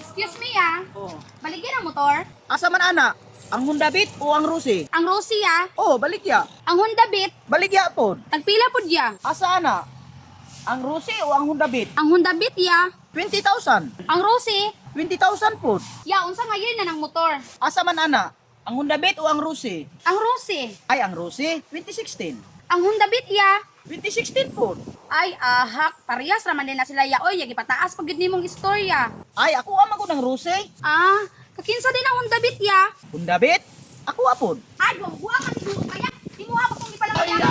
Excuse me ah. Oh. Baligyan ang motor. Asa man ana? Ang Honda Beat o ang Rusi? Ang Rosie ah. Oh, baligya. Ang Honda Beat, Baligya pod. tagpila pod ya. Asa ana? Ang Rusi o ang Honda Beat? Ang Honda Beat ya. 20,000. Ang Rosie, 20,000 pod. ya unsa nga year na ng motor? Asa man ana? Ang Honda Beat o ang Rusi? Ang Rosie. Ay, ang Rusi, 2016. Ang Honda Beat ya. 2016 pod. Ay ahak, parehas ra man din na sila ya. Oy, yagi pataas pag gid nimong istorya. Ay, ako ang magud ang Rusi. Ah, kakinsa din ang Honda Beat ya. Honda Beat? Ako apod. Ay, buwa ka siguro kaya. Imuha pa kung ipalangyan.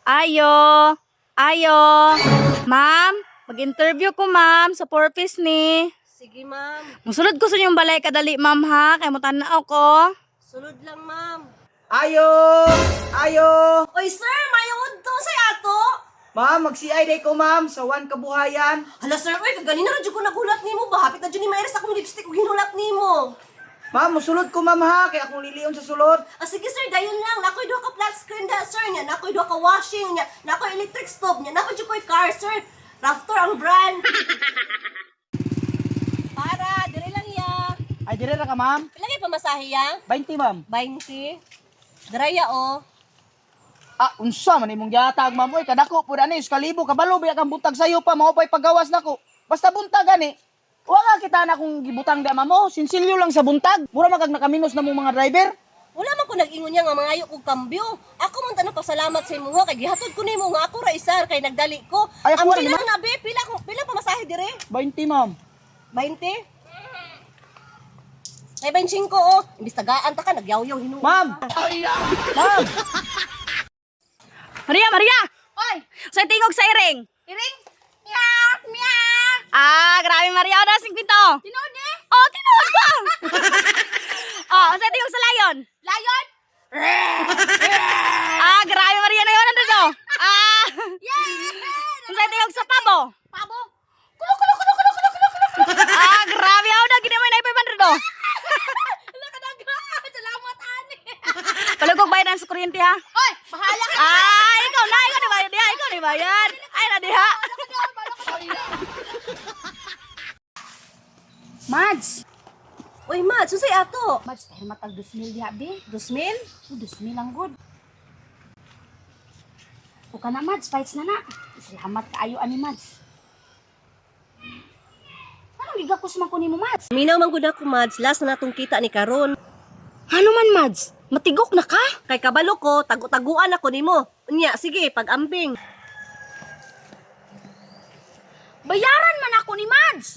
Ayo! Ayo! Ma'am, mag-interview ko ma'am sa purpose ni. Sige, ma'am. Musulod ko sa inyong balay kadali ma'am ha, kay mo tan-aw ko. Sulod lang, ma'am. Ayo! Ayo! Oy, sir, mayod to sa ato. Ma'am, mag-CI day ko ma'am sa One Kabuhayan. Hala, sir, oy, kaganina ra jud ko nagulat nimo ba? Hapit na jud ni Mairis akong lipstick ug hinulat nimo. Ma'am, musulod ko ma'am ha, kay akong lilion sa sulod. Ah, sige sir, dayon lang. Nakoy duha ka flat screen da, sir nya. Nakoy duha ka washing nya. Nakoy electric stove nya. Nakoy jud koy car, sir. Raptor ang brand. Para, dire lang ya. Ay, dire ra ka ma'am. Pila kay pamasahe ya? 20 ma'am. 20. Daraya oh. Ah, unsa man imong gihatag ma'am oy, kadako pud ani kalibo kabalo biya kang buntag sayo pa mao pay paggawas nako. Basta buntag gani. Wa ka kita na kung gibutang da ma'am oh, sinsilyo lang sa buntag. Mura man kag nakaminos na mong mga driver. Wala man ko nag-ingon niya nga mangayo kog kambyo. Ako man tanong pasalamat sa imuha kay gihatod ko nimo nga ako ra isar kay nagdali ko. Ay, ako Ang ra pila naman. na be, pila kung pila pamasahe dire? 20 ma'am. 20? Ay 25 oh. Imbis tagaan ta ka nagyawyaw hinuon. Ma'am. Ma'am. Maria, Maria! Oy, Sa tingog sa iring. iring. Miak, miak. Ah, grabe Maria, oras sing pinto. Tinuod eh. Oh, tinuod ka. Oh, sa tingog sa lion. Lion. Ah, grabe Maria na yun nandito. Ah. Yeah! Sa tingog sa pabo. Pabo. Kulo kulo kulo kulo kulo kulo kulo. Ah, grabe ako na gini mo na 500 do. Wala ka na. Salamat ani. Palugog bayad sa kuryente ha. Oy, bahala ka. Ah, ikaw na bayad diha, ikaw na bayad. Ay na diha. Mads. Uy, Mads, susay ato. Mads, pero matag 2,000 diha be. 2,000? Oh, 2,000 lang good. O ka na, Mads, fights na na. Salamat kaayo ani Mads. Anong gigakos man ko nimo, Mads? Minaw man gud ako, Mads. Last na natong kita ni karon. Ano man, Mads? Matigok na ka? Kay kabalo ko, tagu-taguan ako nimo. Unya, sige, pag-ambing. Bayaran man ako ni Mads.